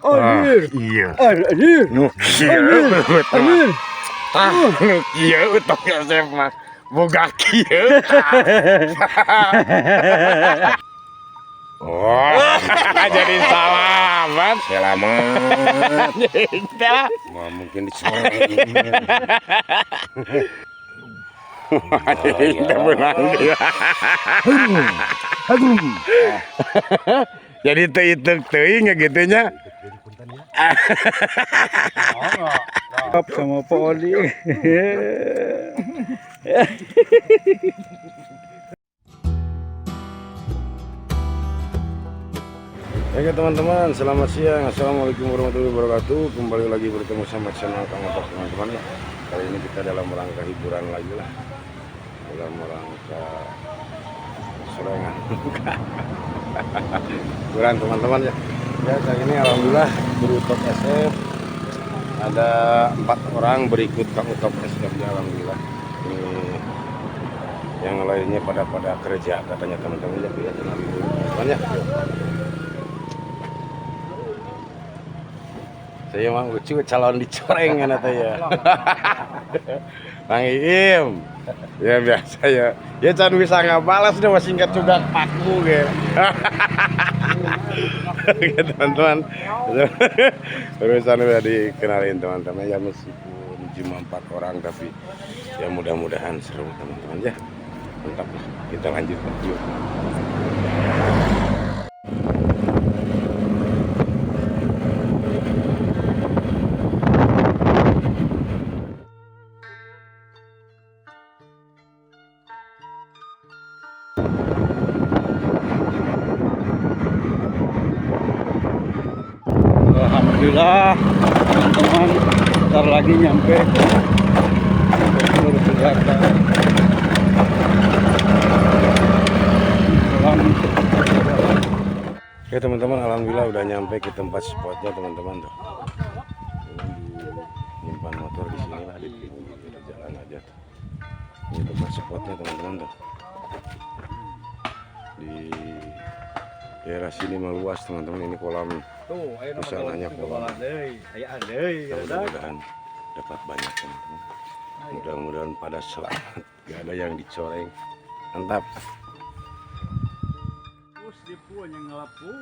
Anjir. Iya. Anjir. Nu kieu. Anjir. Tah, nu kieu Utok SF mah. Boga kieu. Oh, jadi salamat. Selamat. Teh. Wah, mungkin dicoreng. Anjing teh beunang dia. Jadi teu iteuk teuing ya gitu nya. Sama Pak Oli. Oke teman-teman, selamat siang. Assalamualaikum warahmatullahi wabarakatuh. Kembali lagi bertemu sama channel Kang Otok teman-teman ya. Kali ini kita dalam rangka hiburan lagi lah. Dalam rangka serangan. Hiburan teman-teman ya. Ya, kali ini alhamdulillah berutok SF ada 4 orang berikut Kang Utok SF ya, alhamdulillah. Ini yang lainnya pada kerja katanya teman-teman ya. Ya, teman-teman ya. Saya mah lucu calon dicoreng kan atau ya. Bang Iim. Ya biasa ya. Ya can bisa ngabalas deh masih singkat juga pakmu ge. Oke teman-teman. Barusan udah dikenalin teman-teman ya, meskipun cuma 4 orang tapi ya mudah-mudahan seru teman-teman ya. Mantap lah. Kita lanjut yuk. Alhamdulillah teman-teman, bentar lagi nyampe ke Jakarta. Oke teman-teman, alhamdulillah udah nyampe ke tempat spotnya teman-teman tuh. Ini nyimpan motor di sini lah, di pinggir jalan aja tuh. Ini tempat spotnya teman-teman tuh. Di daerah sini mah luas teman-teman, ini kolam. Tuh, ayo Usaha kolam. Mudah-mudahan dapat banyak teman-teman. Mudah-mudahan pada selamat, gak ada yang dicoreng. Mantap. Terus dia pun yang ngelapu.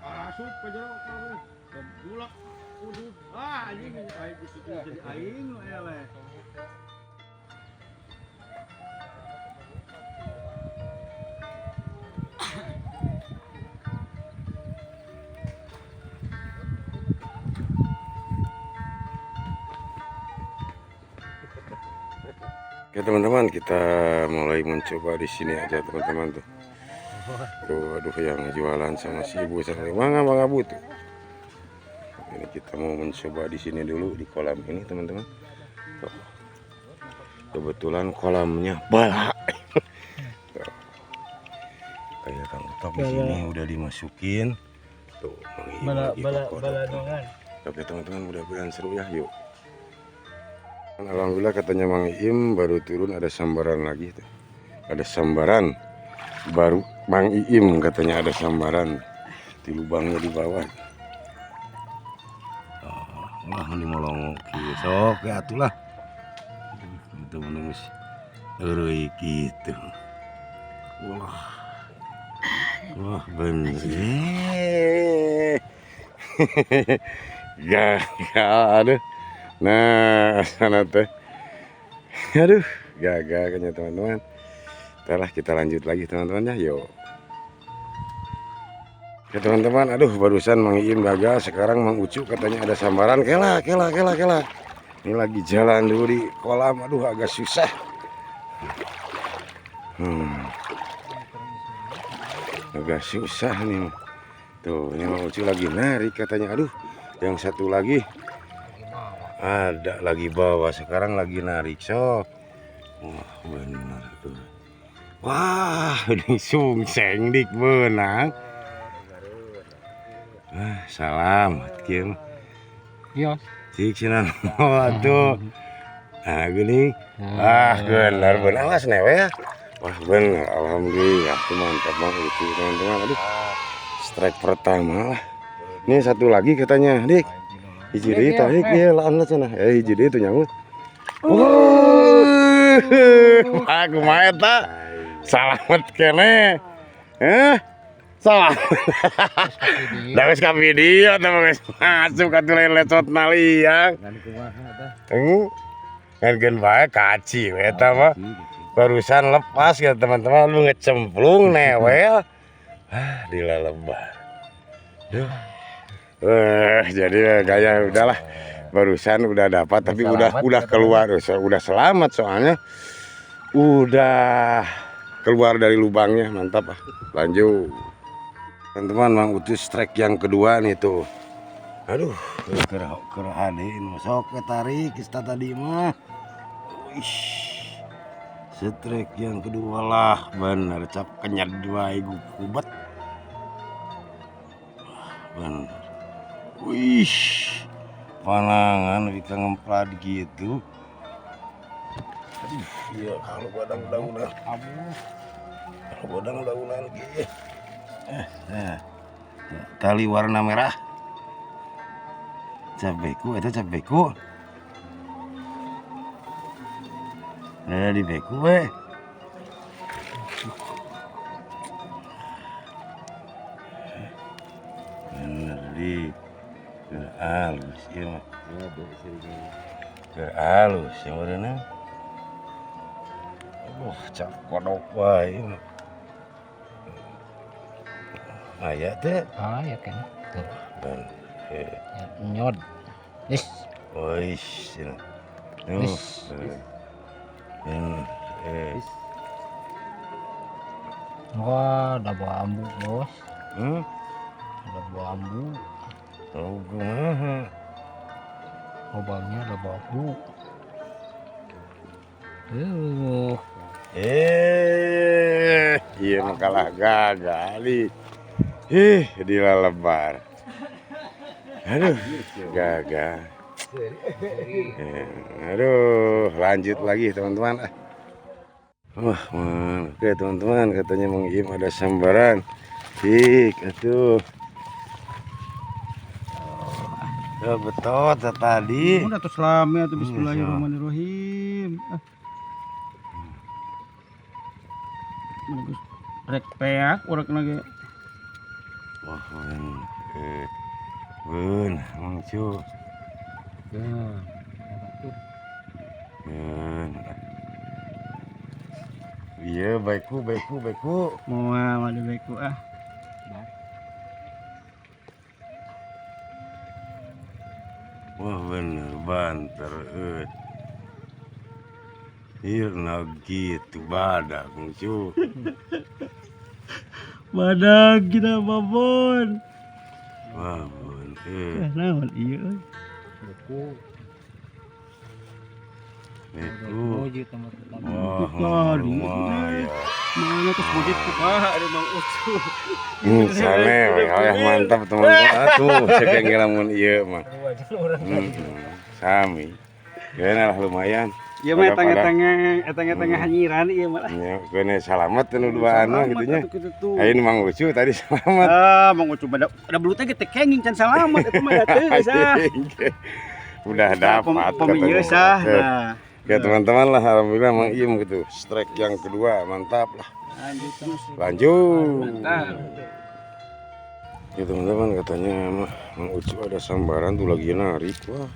Asup ka jero bulak udud. Ah anjing aing gitu jadi aing nu eleh. Oke teman-teman, kita mulai mencoba di sini aja teman-teman tuh. Tuh, aduh yang jualan sama si ibu sama mangga mangga bu tuh. Ini kita mau mencoba di sini dulu di kolam ini teman-teman. Tuh. Kebetulan kolamnya balak. Tuh. Kayak Kang Utok di sini udah dimasukin. Tuh, Bala bala bala dongan. Oke teman-teman, mudah-mudahan seru ya, yuk. Alhamdulillah katanya Mang Iim baru turun ada sambaran lagi tuh. Ada sambaran baru Mang Iim katanya ada sambaran di lubangnya di bawah. Oh, wah ini molongo kieu sok ya atulah. Itu menunggu eureui kitu. Wah. Wah bener. Gagal aduh. Nah, sana teh. Aduh, gagal kayaknya teman-teman. Ntar kita lanjut lagi teman-teman ya, yuk. Oke teman-teman, aduh barusan Mang Iim gagal, sekarang Mang Ucu katanya ada sambaran. Kela, kela, kela, kela. Ini lagi jalan dulu di kolam, aduh agak susah. Agak susah nih. Tuh, ini Mang Ucu lagi narik katanya. Aduh, yang satu lagi ada lagi bawah, sekarang lagi narik sok. Wah bener tuh. Wah ini sungseng dik benang. Ah salam kieu. Iya. Cik sinan atuh. Ah, gini. Ah, bener bener, awas newe ya. Wah, bener, alhamdulillah tuh mantap Bang Ucu teman-teman. Aduh. Strike pertama lah. Ini satu lagi katanya, Dik. Hiji deui tarik ieu laan cenah. Eh, hiji deui tuh nyangut. Wuh, aku mah eta. Salamet keneh. Eh? Salah. Da geus ka video teh geus masuk atuh lain lecot liang. Ngan kumaha tah? Ngan bae kaci we eta mah. Barusan lepas ya teman-teman, lu ngecemplung newel. Ah, dilalebar. Duh. Jadi gaya udahlah. Barusan udah dapat tapi udah keluar, udah selamat soalnya. Udah keluar dari lubangnya, mantap ah. Lanjut. Teman-teman, Mang Ucu strike yang kedua nih tuh. Aduh, keur keur hade nu sok tarik kita tadi mah. Wih. Strike yang kedua lah, bener cap kenyat dua igu kubet. Bener. Wih. Panangan bisa ngemplat gitu. Aduh, iya kalau badang-daunan. Kalau badang-daunan gitu. Nah, tali warna merah. Cap beku, itu cap beku. Ada di beku, we. Bener di halus ieu mah. Halus yang warna. Aduh, cap kodok wae ieu mah. Aya teh. Ah, ya kan. Tuh. Ben. Nyod. Is. Wih, cenah. Tuh. Ben. Wah, ada bambu, Bos. Hmm? Ada bambu. Oh, kumaha? Lubangnya ada bambu. Iya mah kalah gagal. Ih, dilalebar. Aduh, gagal. Aduh, lanjut lagi teman-teman. Wah, man. Oke teman-teman, katanya Mang Im ada sambaran. Ih, atuh. Ya betul tadi. Udah tuh selami atuh bismillahirrahmanirrahim. Ah. Mana geus rek peak urang lagi. Wah, man. Bun, Mang Cu. Ya. Bun. Iya, baikku, baikku, baikku. Moal ada baikku ah. Wah, bener banter euy. Ieu na gitu badak, Mang Cu. Badak kita babon. Wah, bun. Eh, Naon ieu euy. Buku. Beku. Wah, Wah, lumayan. Mana tuh mujid kumaha ada Mang Ucu. Sane, ya mantap teman-teman. Atuh, sekian lamun ieu mah. Sami. Geuna lah lumayan. Ieu mah etang-etang hanyiran ieu mah. Nya, geuna salamet nu duaan mah kitu nya. Ayeuna Mang Ucu tadi selamat. Ah, Mang Ucu ada belutnya ge teh kenging can salamet eta mah da teu geus ah. Udah dapat Pemieu sah. Nah. Ya teman-teman lah, alhamdulillah Mang Im gitu. Strike yang kedua, mantap lah. Lanjut. Mantap. Ya teman-teman, katanya Mang Ucu ada sambaran tuh lagi narik. Wah,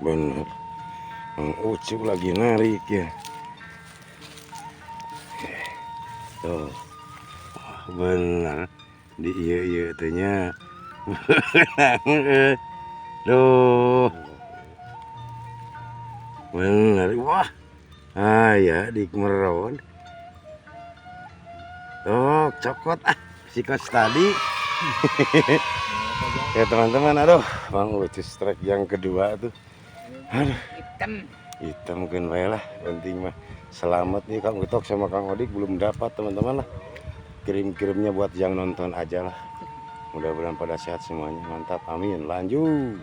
bener. Mang Ucu lagi narik ya. Tuh, wah, bener. Di iya iya tehnya. Tuh. Bener, wah, ah ya di meron. Tuh, cokot ah, si kos tadi. Ya teman-teman, aduh, Bang Ucu strike yang kedua tuh. Aduh, hitam. Hitam mungkin bae lah, penting mah selamat nih Kang Utok sama Kang Odik belum dapat teman-teman lah. Kirim-kirimnya buat yang nonton aja lah. Mudah-mudahan pada sehat semuanya, mantap, amin. Lanjut.